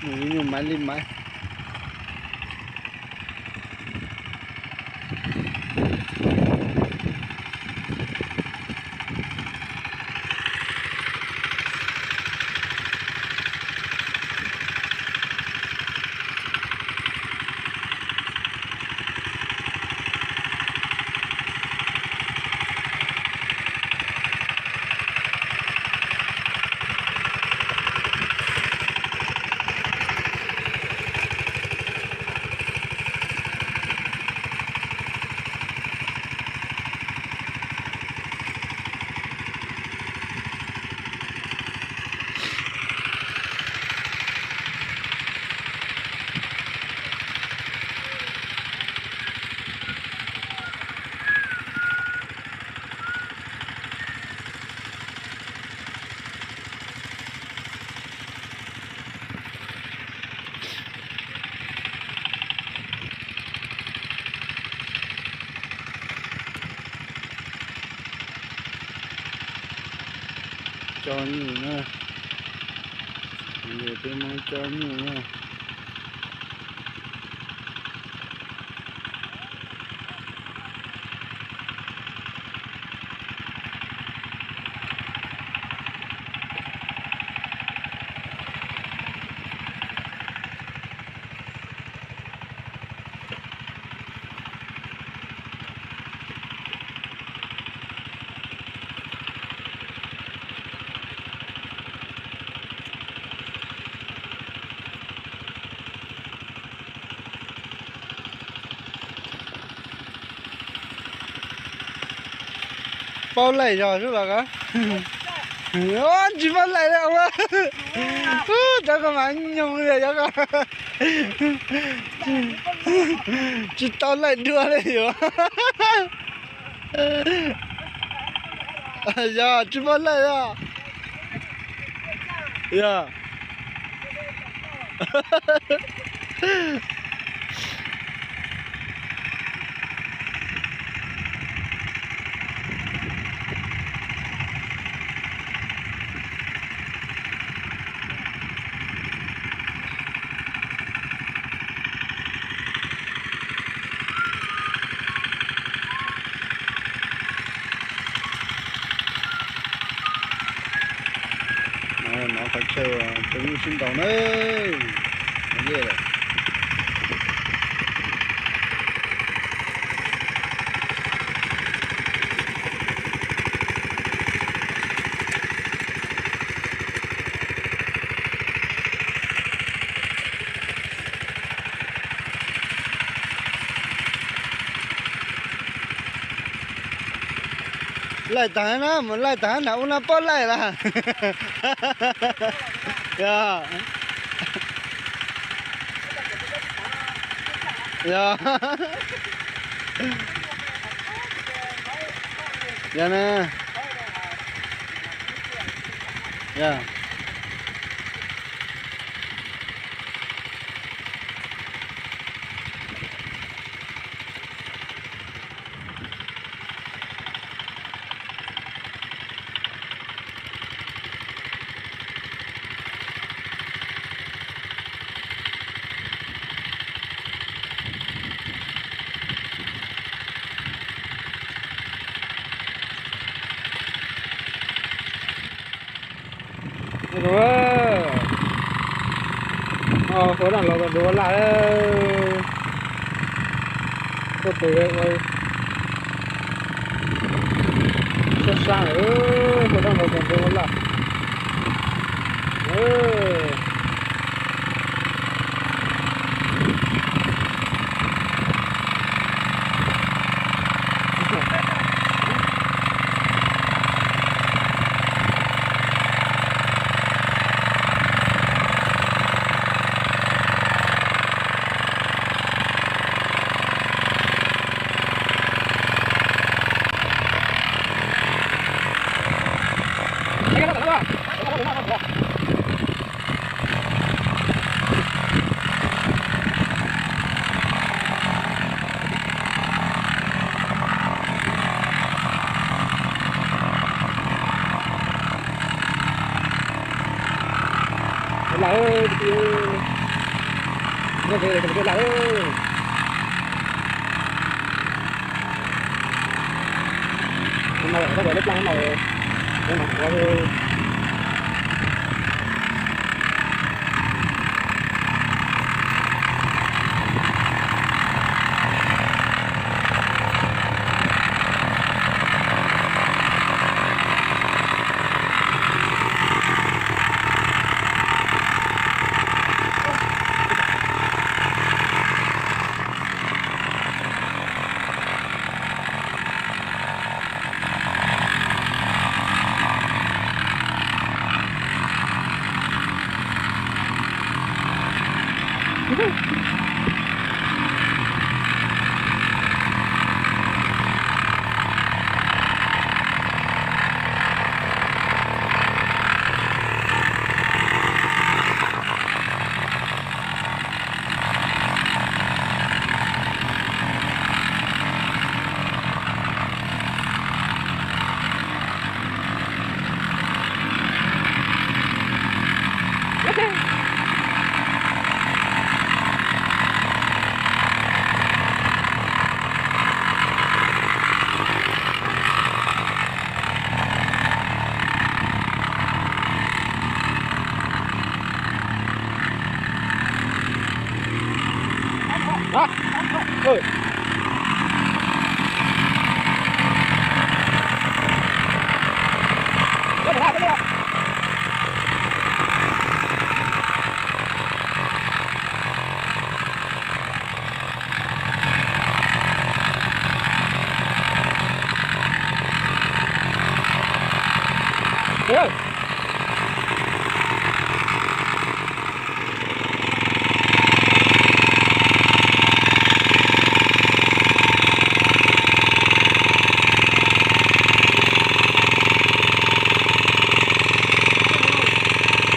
Nyuj maiv li maiv. Coj nyuj na, peb Hmoob coj nyuj na. Paub laij zog xwb los ka. Tsis paub laij li. Cov ko mas nyoo li cov ko. Tsis tau laij dua li yuav. Yog tsis paub laij os. Yog. Nov qhov chaw cov nyuj sib ntaus na. Laij tag na, mus laij tag na, ua no pob laij lawm. Yog. Yog. Yog na. Yog. Hua daj los tau dua laj. Tuaj tes ua sab sab lawm, hua daj los tau dua laj.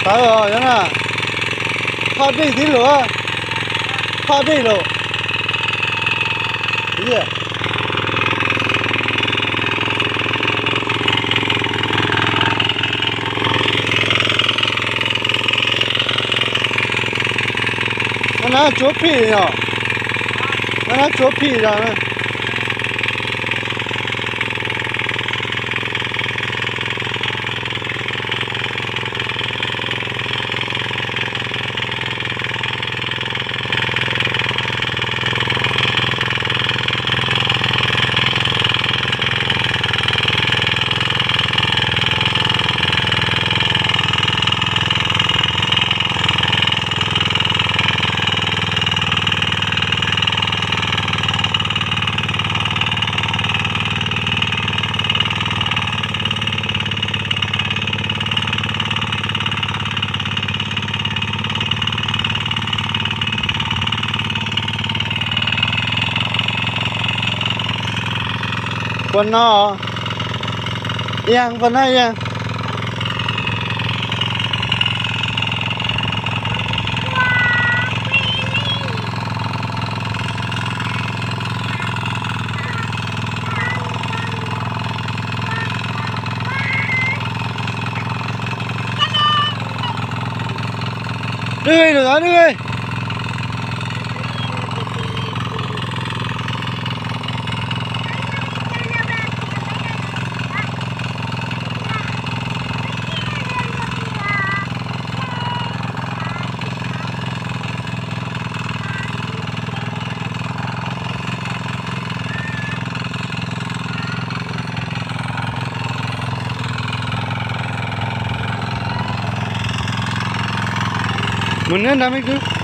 Tawv os, yog na, phaj dej tib lus, phaj dej lus. No na tsuav phim yog, no na tsuav phim yog. Puas no? Iang, puas no iang? Dwb, lwm tod dwb. Mus neb nrag me kwv.